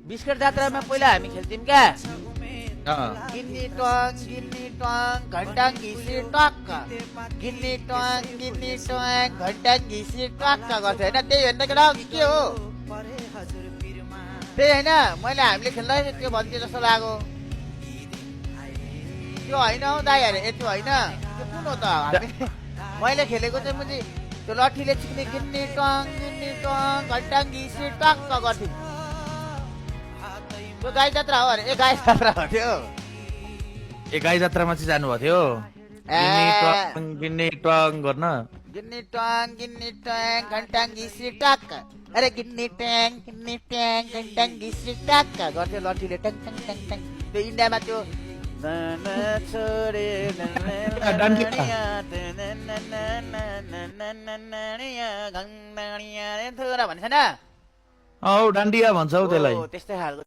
Biscuit जात्रामा पहिला हामी खेल्थ्यौँ क्या अँ, गिन्नी टङ घन्टा घिसी टक्क गिन्नी टङ घन्टा घिसी टक्क गर्थ्यो होइन त्यही होइन केटा के हो त्यही होइन मैले हामीले खेल्दाखेरि त्यो भन्थ्यो जस्तो लाग्यो त्यो होइन हौ दाइ अरे त्यो होइन त्यो कुन हो त हामीले मैले खेलेको चाहिँ मैले त्यो लट्ठीले चिक्ने गिन्नी टङ घन्टा घिसी टक्क गर्थ्यौँ त्यो गाई जात्रा हो अरे ए गाई जात्रा हो त्यो ए गाई जात्रामा चाहिँ जानुभएको थियो गिन्ने टङ गर्न। गिन्नी टङ घन्टा घिसी टक्क अरे गिन्नी ट्याङ घन्टा घिसी टक्क गर्थ्यो लट्ठीले टङ त्यो इन्डियामा त्यो भन्छ औ डान्डिया भन्छ हौ त्यसलाई। त्यस्तै खालको